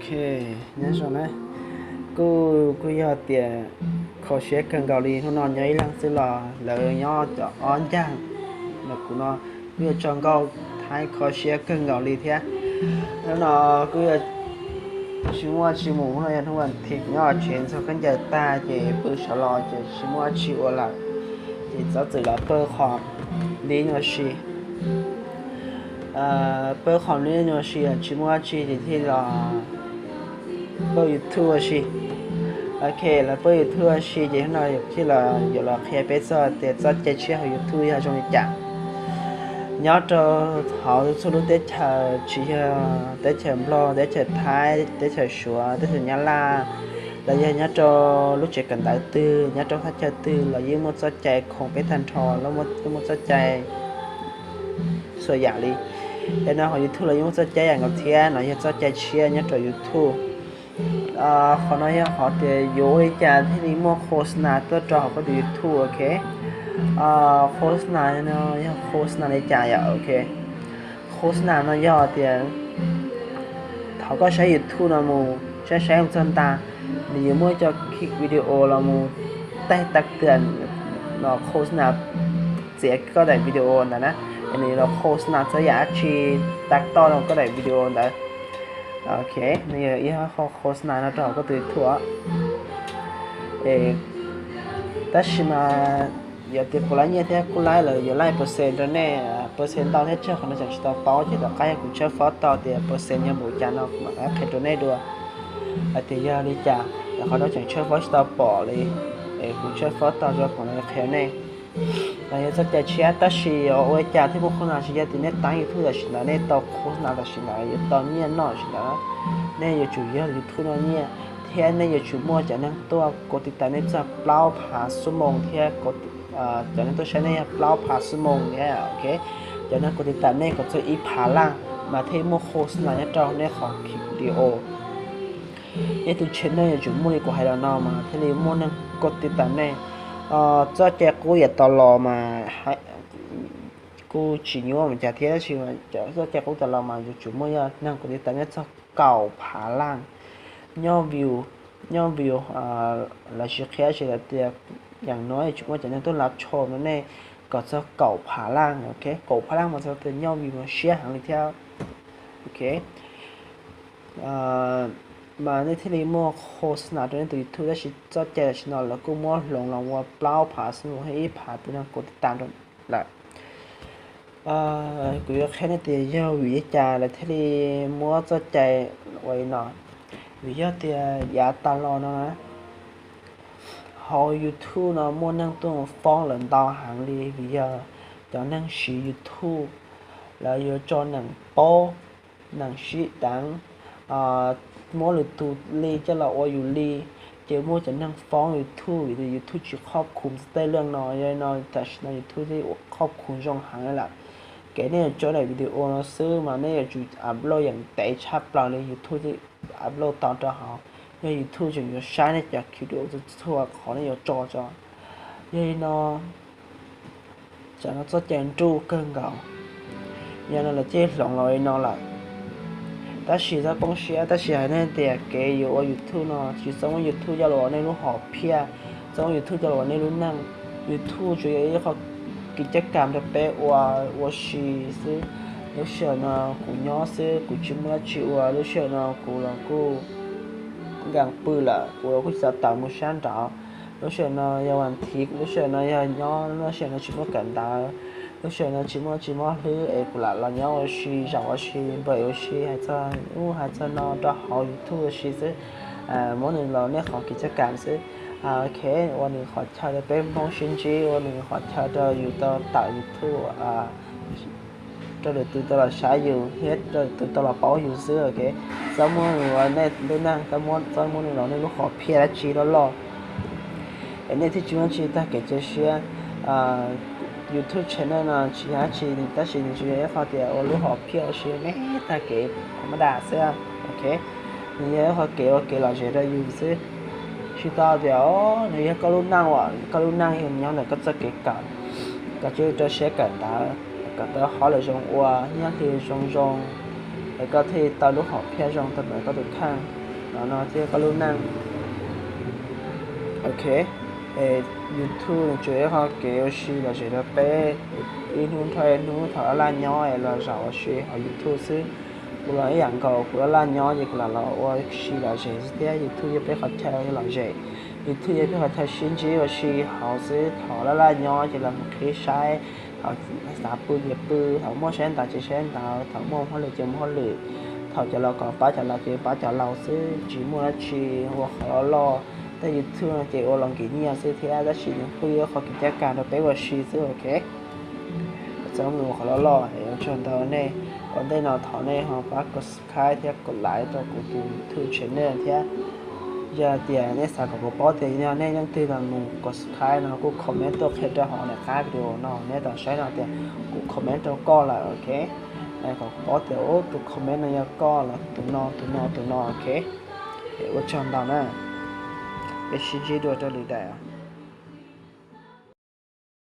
Ok, nyob zoo na, kuj kuj yog tias kho siab kawg nkaus li. Hnub no nyob ib leeg xwb los lawv nyob cov ob ncag, los kuv no kuj yog tso nkauj Thaib kho siab kawg nkaus li thiab. Hnub no kuj yog tsis muaj tsis mus, hnub no yog hnub vas thiv, kuv nyob tsev ntxhua khaub ncaws tag ces pw sawv los ces tsis muaj tsis ua lawm, ces txhob txwm los pawj qhom li nyuaj si. Pawj qhom li nyuaj si, tsis muaj tsi ces thiaj los pawj YouTube ua si. Ok, los pawj YouTube ua si ces hnub no thiaj los yuav los qhia peb txog tias txoj cai tshiab hauv YouTube yog zoo li cas. Nyob rau hauv txhua lub teb chaws, tsis yog teb chaws Nplog, teb chaws Thaib, teb chaws Suav, teb chaws Nyab Laj, los yog nyob rau lub tsev kawm ntawv twg, nyob rau thaj chaw twg los yeej muaj txoj cai khoom peb tag nrho, yeej muaj txoj cai txhua yam li. Es no hauv YouTube los yeej muaj txoj cai yam nkaus thiab, no yog txoj cai tshiab nyob rau YouTube. Qhov no yog qhov tias yuav ua li cas thiaj li muaj khos nas tuaj rau hauv koj tus YouTube, ok. Khos nas no yog khos nas li cas yom, ok. Khos nas no yog tias thaum koj saib YouTube no mus saib saib mus txog nta, nws yuav muaj cov video los mus taig tag tias no khos nas txiav koj daim video ntawd na, es nws los khos nas txhua yam dab tsi tag toj rau koj daim video ntawd. Ok, nws yog ib qho khos nas no rau hauv koj tus YouTube. Tab sis mas yog tias puas laib nyiaj thiab kuj laib, lawv yuav laij percent rau nej, percent ntau thiab tsawg qhov no tseem tsis tau paub, ces tom qab yog kuv tshawb fob tau tias percent yog npaum cas no kuv mam qhia rau nej dua hais tias yog li cas. Qhov no tseem tshawb fob tsis tau pom li, es kuv tshawb fob tau rau qhov no qhia nej. Los yog txoj cai tshiab, tab sis yuav ua li cas thiaj muaj khos nas, tsis yog tias nej tab YouTube tam sim ntawd nej tau khos nas tam sim ntawd yuav tau nyiaj noj tam sim ntawd. Nej yuav tsum yog YouTube noj nyiaj, thiab nej yuav tsum muaj cov neeg tuaj kos tiv tas nej txog plaub phav xuab moos thiab cov neeg tuaj saib nej yog plaub phav xuab moos thiab, ok. Cov neeg kos tiv tas nej kom txog ib phav laj mas thiaj muaj khos nas nyob rau nej qhov video. Nej tus channel yuav tsum muaj li kuv hais los no mas thiaj li muaj neeg kos tiv tas nej. Txoj cai qub yav tas los mas kuj tsis nyuaj mus cas thiab, tab sis txoj cai qub tas los mas yuav tsum muaj neeg kos tiv tas nej txog kaum phav laj. Nyob view, nyob view, lawv tsis qhia tsis lawv tias yam no yuav tsum muaj cov neeg tuaj lav tsho no nej kom txog kaum phav laj, ok. Kaum phav laj mas txog tias nyob view mas siab heev li thiab, ok. Mas nej thiaj li muaj khos nas rau nej tus YouTube, tab sis txoj cai tam sim no lawv kuj muab hloov los ua plaub phav xuab moos thiab ib phav tus neeg kos tiv tas rau lawm. Kuv yuav qhia nej tias yog vim li cas lawv thiaj li muab txoj cai ua li no. Vim yog tias yav tas los no na, hauv YouTube no muaj neeg tuaj foob lawm ntau heev li, vim yog cov neeg siv YouTube lawv yuav tso neem paub, neem sib deev, muab lwm tus li coj los ua yus li, ces muaj cov neeg foob YouTube vim tias YouTube tsis khoj khum txog tej leej no. Yog li no tam sim no YouTube thiaj khob khum zoo heev lawm. Kev nej yuav tso daim video no xwb mas nej yuav tsum upload yeem ntev tshaj plaws li, YouTube thiaj upload tau rau hauv. Yog YouTube tseem yuav saib nej cov video txhua qhov nej yuav tso tso. Yog li no, tsam no txoj cai nruj kawg nkaus. Yog no lawv thiaj hloov los li no lawm. Tab sis txhob poob siab, tab sis hais nej tias kev yuav ua YouTube no tsis txhob muab YouTube coj los ua nej lub hom phiaj, txhob muab YouTube coj los ua nej lub neej. YouTube tsuas yog ib qho kev caj kam rau peb ua, ua si xwb. Lub sij hawm no kuv nyob xwb, kuv tsis muaj dab tsi ua, lub sij hawm no kuv los kuj nkees pw lawm, kuv los kuj tsis tau tawm mus sab nraud. Lub sij hawm no yog vas thiv, lub sij hawm no yog nyob, lub sij hawm no tsis muaj kawm ntawv, lub sij hawm no tsis muaj tsis muaj hlwb es kuv lam los nyob ua si, zaum ua si, npawm ua si, hais txog ub hais txog no rau hauv YouTube ua si xwb. Muab nws los nej qhov kev caj kam xwb. Ok, ua nws qhov chaw rau peb Hmoob sib ntsib, ua nws qhov chaw rau yus tau tawm YouTube, rau lwm tus tau los saib yus thiab rau lwm tus tau los paub yus xwb, ok. Txhob muab nws ua nej lub neej, txhob muab, txhob muab nws los nej lub hom phiaj dab tsi loj loj. Es nej thiaj tsis muaj tsi tag kev cia siab. YouTube channel no tsis yog dab tsi, tab sis nws tsuas yog ib qho tias ua lub hom phiaj ua si nej tag kev tham ma das xwb, ok. Nws yog ib qho kev ua kev lom zem rau yus xwb. Tsis tau tias nws yog koj lub neej, koj lub neej yog nyob ntawm koj txoj kev kawm, koj tsuas rau siab kawm ntawv, kawm tau hauj lwm zoo ua, nyob hli zoo zoo, es koj thiaj tau lub hom phiaj zoo tau ntawm koj tus kheej no no thiab koj lub neej. Ok, YouTube nws tsuas yog ib qho kev ua si lom zem rau peb ib hnub dhau ib hnub thaum laj laj nyob es los zaum ua si hauv YouTube xwb. Kuv los ib yam nkaus, kuv laj laj nyob ces kuv lam los ua si lom zem xwb thiab YouTube yog peb qhov chaw lom zem, YouTube yog peb qhov chaw sib ntsib ua si hauv xwb. Thaum laj laj nyob ces los mus qhib saib, thaum xav pw ces pw, thaum muaj saib ntawv ces saib ntawv, thaum muaj hauj lwm ces muaj hauj lwm, thaum cov laus kom pab cov laus ces pab cov laus xwb, tsis muaj dab tsi ua qhov loj loj. Tej YouTube no ces ua los nkim nyiaj xwb thiab, tab sis nws kuj yog qhov kev caj kam rau peb ua si xwb, ok. Txhob mus ua qhov loj loj es ua tsaug ntau nej. Ua ntej no thov nej ho pab kom subscribe thiab kom like rau kuv tus YouTube channel thiab. Yog tias nej xav kom kuv paub tias yog nej leej twg los mus kom subscribe no kuj comment tuaj qhia rau hauv nram qab video no, nej tau saib no tias kuv comment rau koj lawm, ok. Kom kuv paub tias ub tus comment no yog koj los tus no tus no tus no, ok. Es ua tsaug ntau na. Peb sib ntsib dua rau lwm daim.